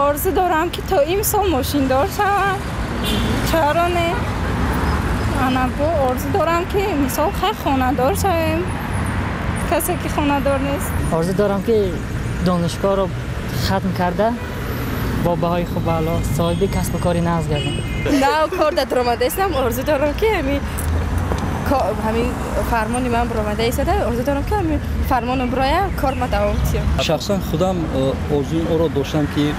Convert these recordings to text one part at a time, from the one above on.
Орзу дорам, ки то имсол мошиндор шавам. Чаро не? Ана бо орзу дорам, ки мисол хай хонадор шавем. Касе ки хонадор нест. Орзу дорам, ки донишгоҳро хатм карда, бо баҳои хуб аъло соҳиби касбу кори нағз гардам. Нав кор дар омадаистам. Орзу дорам, ки ҳамин фармони ман баромада истода. Орзу дорам, ки ҳамин фармону бироя, кор ма давом тиём. Шахсан худам орзуи онро доштам, ки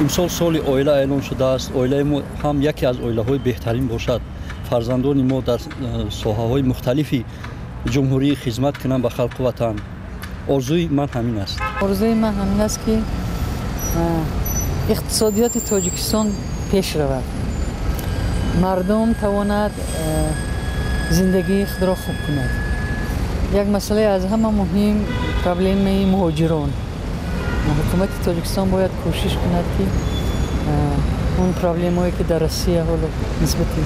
имсол соли оила эълон шудааст, оилаи мо ҳам яке аз оилаҳои беҳтарин бошад, фарзандони мо дар соҳаҳои мухталифи ҷумҳурӣ хизмат кунанд ба халқу ватан. Орзуи ман ҳамин аст. Орзуи ман ҳамин аст, ки иқтисодиёти Тоҷикистон пеш равад, мардум тавонад зиндагии худро хуб кунад. Як масъалаи аз ҳама муҳим — проблемаи муҳоҷирон. Ҳукумати Тоҷикистон бояд кӯшиш кунад, ки он проблемаое, ки дар Россия ҳоло нисбати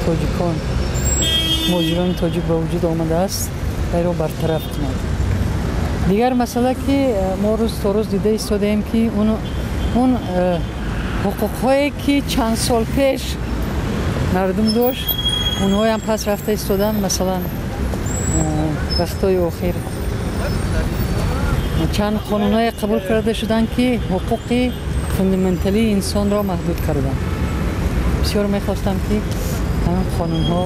тоҷикон, муҳоҷирони тоҷик ба вуҷуд омадааст, айро бартараф кунад. Дигар масъала, ки мо рӯз то рӯз дида истодаем, ки он ҳуқуқҳое, ки чанд сол пеш мардум дошт, онҳоям пас рафта истоданд. Масалан, вақтҳои охир чанд қонунҳое қабул карда шуданд, ки ҳуқуқи фундаменталии инсонро маҳдуд карданд. Бисёр мехостам, ки ҳамин қонунҳо,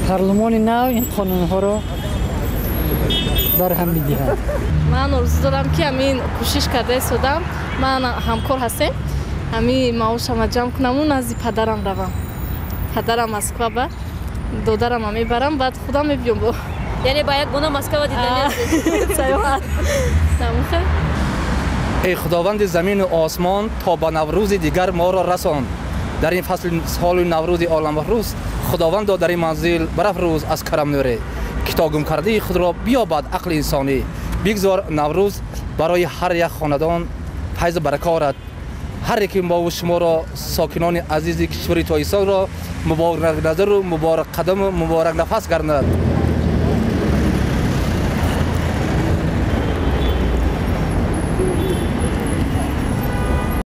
парлумони нав ин қонунҳоро барҳам бидиҳад. Ман орзу дорам, ки ҳамин кӯшиш карда истодам, ман ҳамкор ҳастем, ҳамин маошама ҷамъ кунаму назди падарам равам. Падарам Москва ба додарама мебарам, баъд худам мебиём бо. Яъне ба як гуна Москва дидани. Саёҳат. Эй Худованди замину осмон, то ба Наврӯзи дигар моро расон. Дар ин фасли соли Наврӯзи оламафрӯз, Худовандо, дар ин манзил барафрӯз аз карам нуре, ки то гумкардаи худро биёбад ақли инсонӣ. Бигзор Наврӯз барои ҳар як хонадон файзу барака орад. Ҳар яке мову шуморо, сокинони азизи кишвари Тоҷикистонро, муборакназару муборакқадаму муборакнафас гардонад.